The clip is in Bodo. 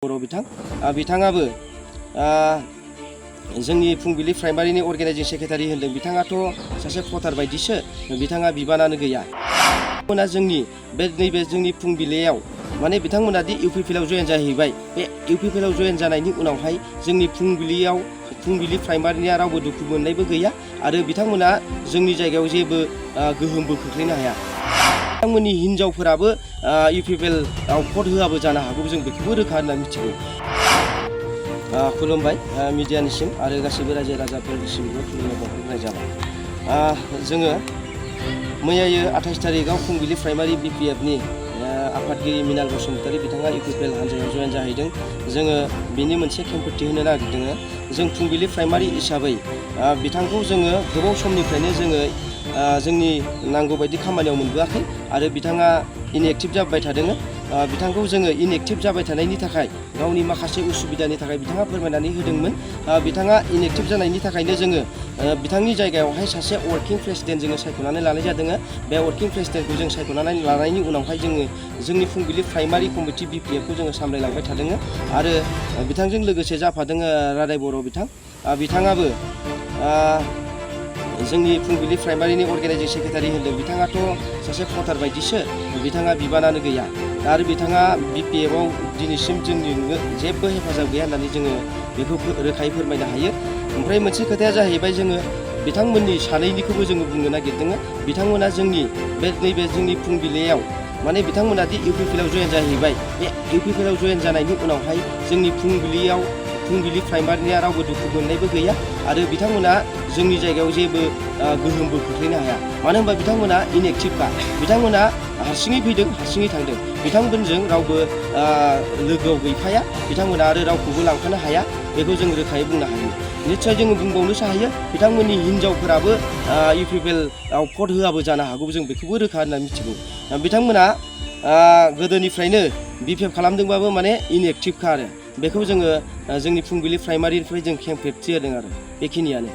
बर' बिथाङाबो जोंनि फुंबिलि प्राइमारिनि अर्गेनाइजिं सेक्रेटारि होनदों। बिथाङाथ' सासे भटार बायदिसो, बिथाङा बिबानानो गैया। बिथांमोना नैबे जोंनि फुंबिलियाव माने बिथांमोना दि इउपिपिएलआव जयेन जाहैबाय, बे इउपिपिएलआव जयेन जानायनि उनावहाय जोंनि फुंबिलि प्राइमारिनिया रावबो दुखु मोननायबो गैया आरो बिथांमोना जोंनि जायगायाव जेबो गोहोमबो खोख्लैनो हाया। बिथांमोननि हिनजावफोराबो इउपिपिएलआव भट होआबो जानो हागौ, जों बेखौबो रोखा होनना मिथिगौ। खुलुमबाय मिडियानिसिम आरो गासैबो रायजो राजाफोरनिसिमबो खुलुमनाय बावहरनाय जाबाय। जोङो मैयायो 28 तारिखआव फुंबिलि प्राइमारि बिपिएफनि आफादगिरि मिनाल बसुमतारी बिथाङा इउपिपिएल हान्जायाव जयेन जाहैदों। जोङो बिनि मोनसे खेंफोरथि होनो नागिरदों। जों फुंबिलि प्राइमारि हिसाबै बिथांखौ जोङो गोबाव समनिफ्रायनो जोङो जोंनि नांगौ बायदि खामानियाव मोनबोआखै आरो बिथाङा इनएक्टिभ जाबाय थादों। बिथांखौ जोङो इनएक्टिभ जाबाय थानायनि थाखाय गावनि माखासे उसुबिदानि थाखाय बिथाङा फोरमायनानै होदोंमोन। बिथाङा इनएक्टिभ जानायनि थाखायनो जोङो बिथांनि जायगायावहाय सासे वर्किं प्रेसिडेन्ट जोङो सायख'नानै लानाय जादों। बे वर्किं प्रेसिडेन्टखौ जों सायख'नानै लानायनि उनावहाय जोङो जोंनि फुंबिलि प्राइमारि कमिटि बिपिएफखौ जोङो सामलायलांबाय थादों आरो बिथांजों लोगोसे जाफादों रादाय बर' बिथाङाबो जोंनि फुंबिलि प्राइमारिनि अर्गेनाइजिं सेक्रेटारि होनदों। बिथाङाथ' सासे भटार बायदिसो, बिथाङा बिबानानो गैया आरो बिथाङा बिपिएफआव दिनैसिम जोंनो जेबो हेफाजाब गैया होननानै जोङो बेखौ रोखायै फोरमायनो हायो। ओमफ्राय मोनसे खोथाया जाहैबाय, जोङो बिथांमोननि सानैनिखौबो जोङो बुंनो नागिरदों। बिथांमोना नैबे जोंनि फुंबिलियाव माने बिथांमोना दि इउपिपिएलआव जयेन जाहैबाय, बे इउपिपिएलआव जयेन जानायनि उनावहाय जोंनि फुंबिलि प्राइमारिनिया रावबो दुखु मोननायबो गैया आरो बिथांमोना जोंनि जायगायाव जेबो गोहोमबो खोख्लैनो हाया। मानो होनबा बिथांमोना इनएक्टिभखा, बिथांमोना हारसिङै फैदों, हारसिङै थांदों। बिथांमोनजों रावबो लोगोआव गैफाया, बिथांमोना आरो रावखौबो लांफानो हाया, बेखौ जों रोखायै बुंनो हायो। निस्सय जोङो बुंबावनोसो हायो, बिथांमोननि हिनजावफोराबो इउपिपिएलआव भट होआबो जानो हागौ, जों बेखौबो रोखा होनना मिथिगौ। बिथांमोना गोदोनिफ्रायनो बिपिएफ खालामदोंबाबो माने इनएक्टिभखा आरो बेखौ जोङो जोंनि फुंबिलि प्राइमारिनिफ्राय जों खेंफोरथि होदों आरो बेखिनियानो।